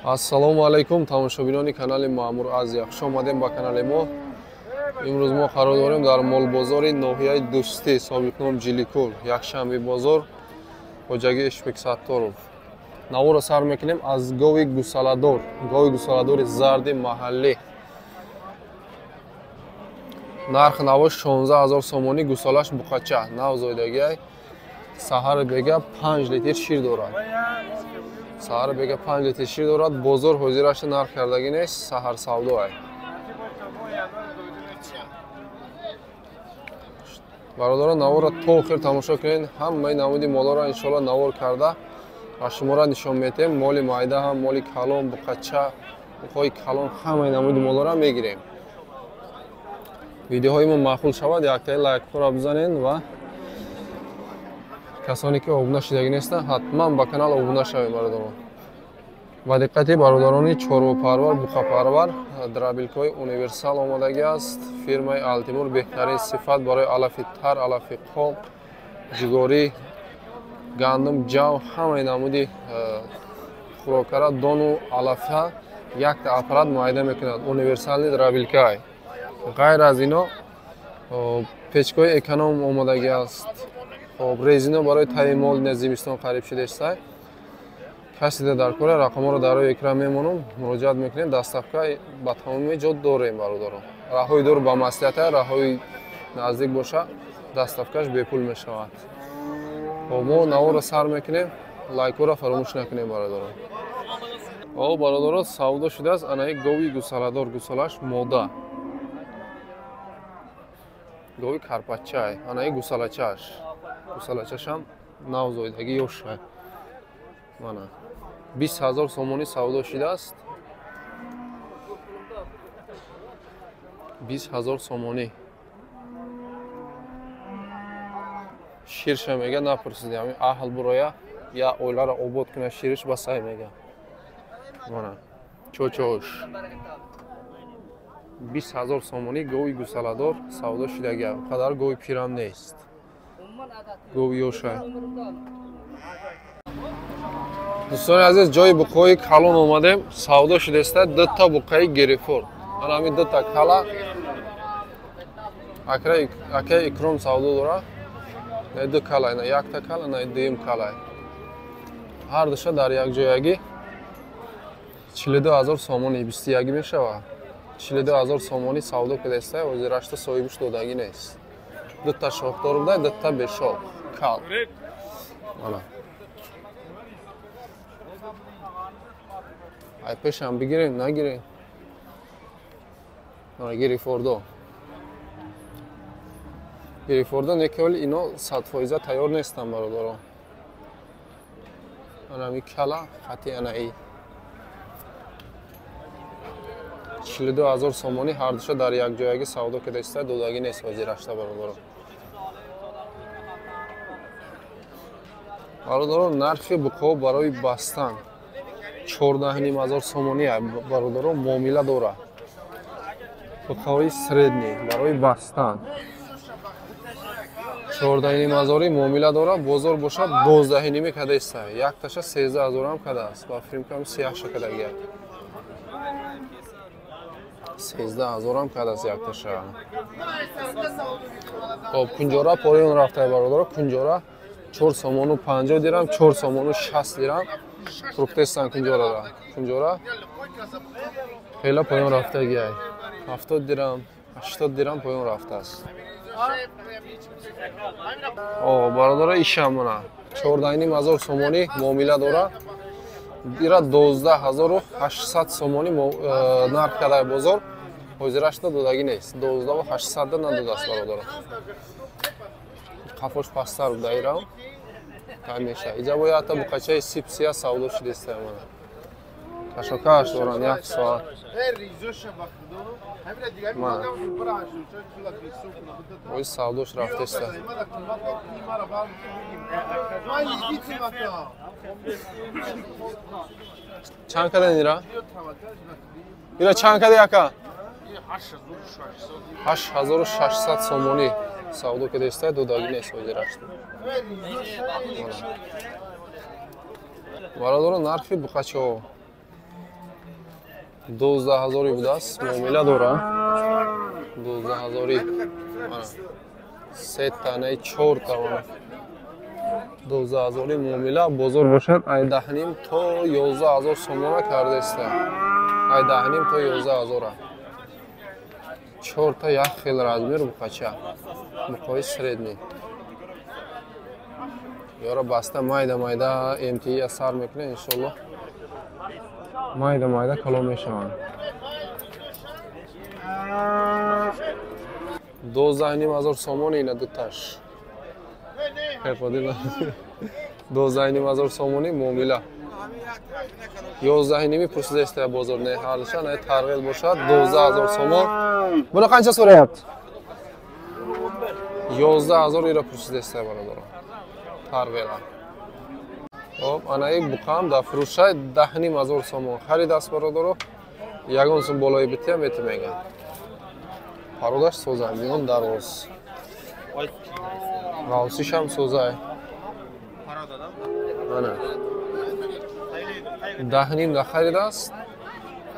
Ассалому алайкум, тамошобинони канали Маъмур Азия. Хуш омадем ба канали мо. Имрӯз мо қарор дорем дар молбозори ноҳияи Дӯстӣ, собиқном Ҷиликул, якшанби бозор, хоҷагии Ишбек Сатторов. Наворо сар мекунем аз гови гусаладор, гови гусаладори зарди маҳаллӣ. Нархи наво 16 000 сомонӣ, гусалаш буқача, нав зоидагиай. Саҳари бега 5 литр шир дорад. Саҳар бега 5 литр шир дорад. Бозор ҳозирашта нарх кардагӣ нест, саҳар савдоай. Бародарон, наворро то охир тамошо кунед. Ҳамаи намуди молоро иншоалло навор карда ба шуморо нишон медиҳем. Моли майда ҳам, моли калон, буқача, буқҳои калон, ҳамаи намуди молоро мегирем. Видеоҳои мо маъқул шавад, яктаи лайкҳоро бизанед ва касоне ки обуна шудагӣ нестанд, ҳатман ба канал обуна шавед, бародарон. Ба диққати бародарони чорвопарвар, буқапарвар, дробилкаҳои универсал омодагӣ аст. Фирмаи Алтимур беҳтарин сифат барои алафи тар, алафи қоқ, ҷигорӣ, гандум, ҷав, ҳамаи намуди хӯрокара, дону алафа якта аппарат муайян мекунад. Универсални дробилкай. Ғайр аз ино печкаҳои эконом омодагӣ аст. Хоб, резино барои таи мол зимистон қариб шудестай. Касе дар кора рақамҳоро дар рӯи экран мемонам, муроҷиат мекунем. Доставка ба тамоми ҷо дорем, бародарон. Раҳои дур ба маслиҳата, раҳои наздик боша, доставкаш бепул мешавад. Хоб, мо наворро сар мекунем, лайкҳоро фаромӯш накунем, бародарон. О, бародарон, савдо шудааст анаи гови гусаладор, гусалаш мода. Гови карпачай, анаи гусалачаш. Гусалачашам нав зоидагӣ ёшай. Мана 20 000 сомонӣ савдо шудааст. 20 000 сомонӣ. Ширша мега напурсиди, ҳамин аҳл буроя, я оиларо обод куна, шириш басай мега. Мана чочош. 20 000 сомонӣ гови гусаладор савдо шудагӣ. Қадар гови пирам нест. Гови ёшай. Дӯстони азиз, ҷои буқҳои калон омадем. Савдо шудааст дута буқаи герефорд. Ана ҳамин дута кала акаи Икром савдо дора. На ду кала, на якта кала, на дуюм кала. Ҳар душа дар як ҷоягӣ 42 000 сомонӣ, 21 мешавад. 42 000 сомонӣ савдо кардааст, ҳозирашта соҳибиш додагӣ нест. Дута шохдор буда, дута бешох, кал. Мана. Ай пешам бигирем, нагирем. Мана герефордо. Герефордо неки вали ино 100% тайёр нестанд, бародарон. Ана ми кала хати анаи. 42 000 сомонӣ ҳар душа дар як ҷоягӣ савдо кардааст, додагӣ нест ҳозирашта, бародарон. Бародарон, нархи буқҳо барои бастан 14 500 сомонӣ, бародарон, муомила дорад. Буқҳои средний барои бастан 14 500 муомила дорад, бозор бошад 12,5 кардааст. Якташа 13 000 кардааст. Ба фирмкам сияҳша кардагия. 13 000 кардааст якташа. Хоб, кунҷора поён рафтае, бародарон, кунҷора 4 сомону 50 дирам, 4 сомону 60 дирам фурӯхтаистанд кунҷорара. Кунҷора хеле поён рафтагиай. 70 дирам, 80 дирам поён рафтааст. О, бародаро, ишам мана 14 500 сомонӣ муомила дора. Ира 12 800 сомонӣ нарх кардаи бозор. Ҳозирашта додагӣ нест. 12 800 надодааст, бародаро. Қафош пасттар буда ирам. Ҳамеша. Иҷа бояд ҳатто буқачаи сип сия савдо шудааст мана. Кашокаш доранд як соат. Мана. Ой, савдош рафтеста. Чанд кадан ира? Ира чанд кади, ака? 8600 сомонӣ савдо кардааст, додагӣ нест ҳозирашта. Бародарон, нархи буқачаҳо 12 ҳазори будааст, муомила дора. 12 ҳазори. Се танаи чорта мана. 12 ҳазори муомила, бозор бошад ай 10,5 то 11 ҳазор сомона кардаеста. Ай 10,5 то 11 ҳазора. Чорта як хел размер буқача. Буқои средний. Ёра баста майда майда МТИ асар мекунад иншоаллоҳ. Майда майда калон мешаванд. 12,5 ҳазор сомони ина дуташ. 12,5 ҳазор сомони муомила. 11,5 пурсидаеста бозор не ҳалша, не тарғил бошад 12 ҳазор сомон. Буна қанча so'rayapti? 11 ҳазор ира пурсидаеста бародарон. Тарғила. Хоб, анаи буқам дар фурӯшай 10,5 ҳазор сомон харид аст бародаро. Ягон сум болои бития мети меган. Пародаш созай, миён дароз. Ғавсишам созай. Ана. 10,5 да харид аст.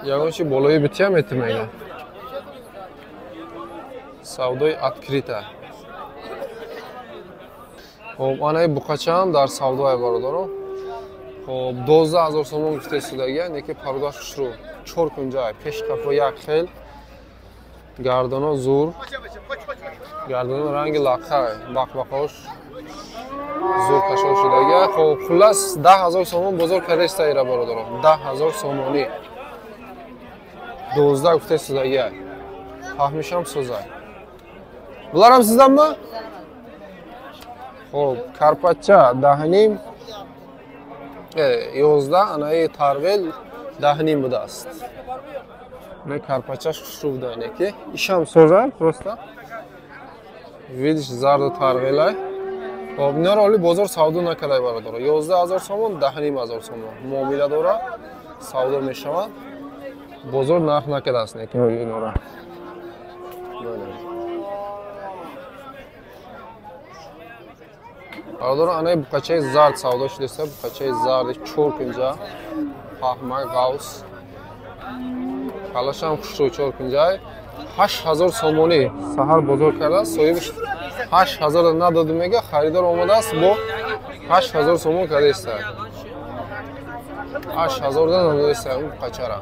Ягон чи болои бития мети меган. Савдои открита. Хоб, анаи буқачаам дар савдои бародаро. Хоб, 12 ҳазор сомон гуфта истодагия, неки пародаш хушрӯ. Чор кунҷай, пеш қафо як хел. Гардано зур. Гардано ранги лақай, бақбақош зур кашол шудагия. Хоб, хуллас 10 ҳазор сомон бозор кардаиста ира бародаро. 10 ҳазор сомонӣ. 12 гуфта истодагия. Фаҳмишам созай. Буларам сизданми? Хоб, карпача 10,5 11, анаи тарғил 10,5 будааст. Не карпачаш хушрӯ буда неки. Ишам созай просто. Видиш зарду тарғилай. Хоб, инора оли бозор савдо накардай бародаро. 11 ҳазор сомон, 10,5 ҳазор сомон. Муомила дора, савдо мешавад. Бозор нарх накардааст неки инора. Бародаро, анаи буқачаи зард савдо шудааст, буқачаи зарди чор кунҷа, паҳма ғавс. Калашам хушрӯ чор кунҷай. 8 ҳазор сомонӣ саҳар бозор кардааст, соҳибаш 8 ҳазор надоду мега, харидор омадааст бо 8 ҳазор сомон кардааст. 8 ҳазор надодааст он буқачара.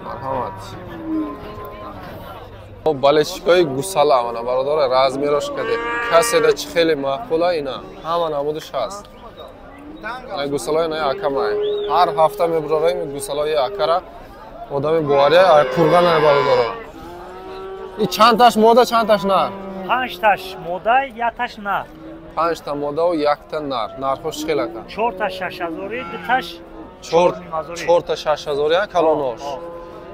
Марҳамат. Балешикои гусала мана бародаро, размерош каде. Каседа чӣ хеле маъқула ина, ҳама намудаш ҳаст. Ана гусалаи на акамай. Ҳар ҳафта мебурораем гусалаи акара. Одами бовария, ай қурғана бародаро. И чандташ мода, чандташ нар? 5таш мода, 1таш нар. 5та модаву 1та нар. Нархош чӣ хел ака? 4та 6 ҳазори, 2таш 4та 6 ҳазори, калонош.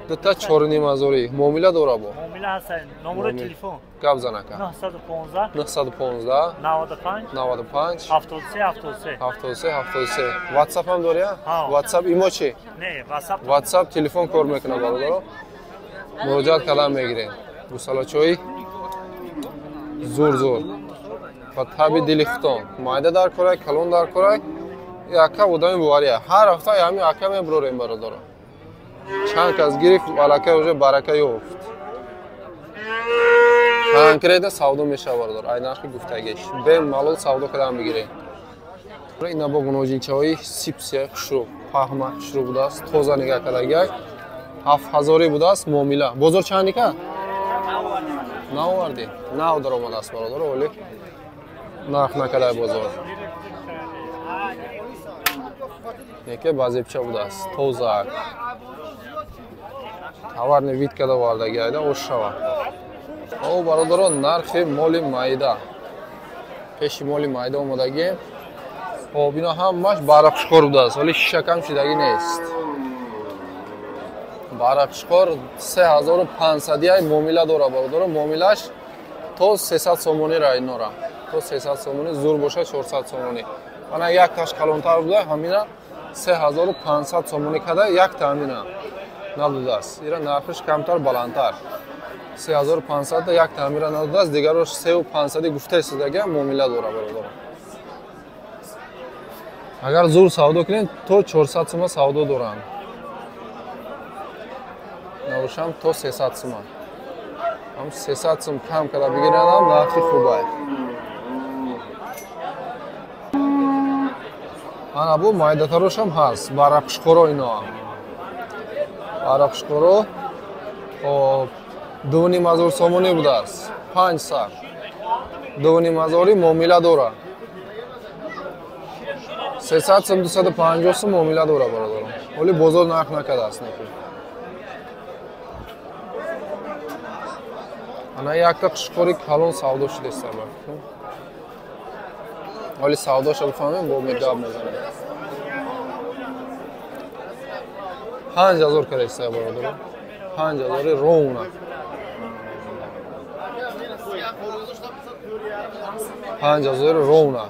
2та 4,5 ҳазори. Муомила дора бо? Муомила ҳаст. Номери телефон. Гап зан ака. 915 915 95 95 73 73 73 73. WhatsApp ҳам дори? WhatsApp имо чӣ? Не, WhatsApp. WhatsApp телефон кор мекунад бародаро. Муроҷиат кардан мегирем. Гусалачои зур зур. Ва таби дили худтон. Майда дар корай, калон дар корай. Яка одами бовария. Ҳар ҳафта ҳами ака мебурорем бародаро. Чанд кас гирифт, аллакай уже барака ёфт. Конкретно савдо мешавад бародар, ай нархи гуфтагиш. Бемалол савдо кардан бигирем. Ина бо гуноҷинчаҳои сипсия хушрӯ, паҳма хушрӯ будааст, тоза нигаҳ кардагиак. 7 ҳазорӣ будааст муомила. Бозор чанд ника? Наовардӣ? Нав даромадааст бародар, оли нарх накардай бозор. Неке базебча будааст, тоза. Товарный вид када овардагиайда, ош шава. О бародарон, нархи моли майда. Пеши моли майда омадагӣ. Хоб, ино ҳамаш барақшқор будааст, вале шишакам шидагӣ нест. Барақшқор 3500 ай муомила дора бародарон, муомилаш то 300 сомонӣ ра инора. То 300 сомонӣ, зур бошад 400 сомонӣ. Ана якташ калонтар буда, ҳамина 3500 сомонӣ када, якта ҳамина надодааст. Ира нархиш камтар баландтар. 3500 да якта ҳамира надодааст, дигарош 3500 гуфта истодагия муомила дора бародарон. Агар зур савдо кунем, то 400 сума савдо доранд. Набошам то 300 сума. Ҳам 300 сум кам када бигиранд, нархи хубай. Ана бу майдатарошам ҳаст, барақшқоро ино. Барақшқоро хоб 2,5 ҳазор сомонӣ будааст. 5 сар. 2,5 ҳазори муомила дорад. 300 сум 250 сум муомила дорад бародарон. Ҳоли бозор нарх накардааст неки. Ана якта қушқори калон савдо шудааст бародарон. Ҳоли савдоша бифаҳмем, бо гап мезанем. 5000 кардаиста бародарон. 5000 ровна. 5000 ровна.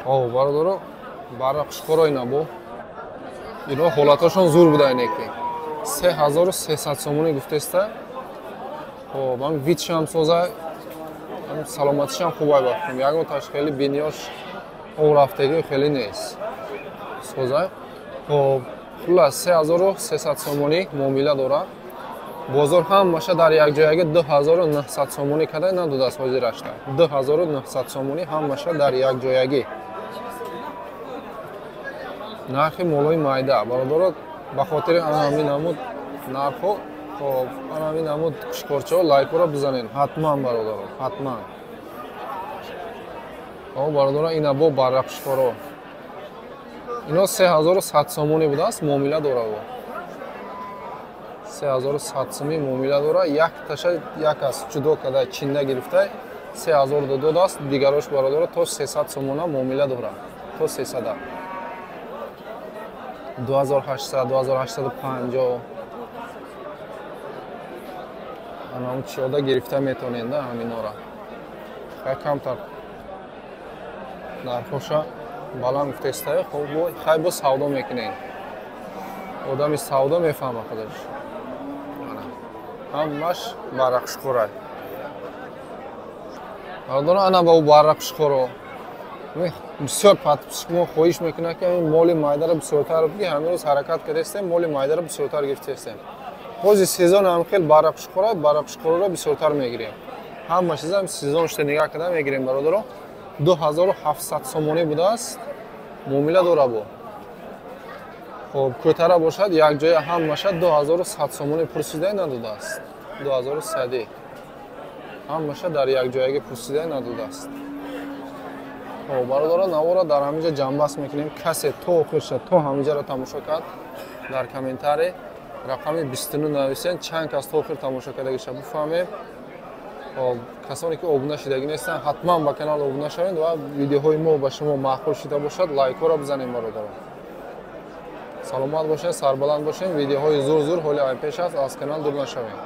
О, бародаро, бара қушқоро ина бо. Ино ҳолаташон зур буда инеки. 3300 сомонӣ гуфтеста. Хоб, ҳам видшам соза, ҳам саломатишам хубай бахтем. Ягон таш хеле биниёш об рафтагӣ хеле нест. Соза. Хоб, хуллас 3300 сомонӣ муомила дорад. Бозор ҳамаша дар як ҷояги 2900 сомонӣ када надодааст ҳозирашта. 2900 сомонӣ ҳамаша дар як ҷоягӣ. Нархи молои майда бародаро, ба хотири ана ҳамин намуд нархҳо, хоб, ана ҳамин намуд қушқорчаҳо лайкҳоро бизанед ҳатман бародаро, ҳатман. Хоб бародаро, ина бо барра қушқоро. Ино 3100 сомонӣ будааст, муомила дорад. 3100 сомонӣ муомила дорад, як таша як аз ҷудо карда чинда гирифта 3000 додааст, дигарош бародаро то 300 сомона муомила дорад, то 300. 2800, 2850. Ана он чиёда гирифта метавонед да ҳаминора. Хай камтар нархоша баланд гуфтестае, хоб хай бо савдо мекунед. Одами савдо мефаҳма худаш. Ҳамаш барақшқора. Бародаро, ана ба ӯ барақшқоро. Бисёр подписчик мо хоҳиш мекунад, ки моли майдаро бисёртар бигир. Ҳамин рӯз ҳаракат кардастем, моли майдаро бисёртар гирифтастем. Ҳозир сезон ҳам хел барақшқора, барақшқороро бисёртар мегирем. Ҳама чизам сезон шуда нигаҳ карда мегирем бародаро. 2700 сомонӣ будааст, муомила дора бо. Хоб, кӯтара бошад, як ҷоя ҳамаша 2100 сомонӣ пурсида надодааст. 2100. Ҳамаша дар як ҷоягӣ пурсида надодааст. Хоб, бародаро, навора дар ҳаминҷа ҷамъбаст мекунем. Касе то охирша, то ҳаминҷаро тамошо кард, дар комментарий рақами 29 нависен, чанд кас то охир тамошо кардагиша бифаҳмем. Хоб, касоне ки обуна шудагӣ нестанд, ҳатман ба канал обуна шавед ва видеоҳои мо ба шумо маъқул шуда бошад, лайкҳоро бизанем бародаро. Саломат бошед, сарбаланд бошед. Видеоҳои зур-зур ҳоли ай пеш аст, аз канал дур нашавед.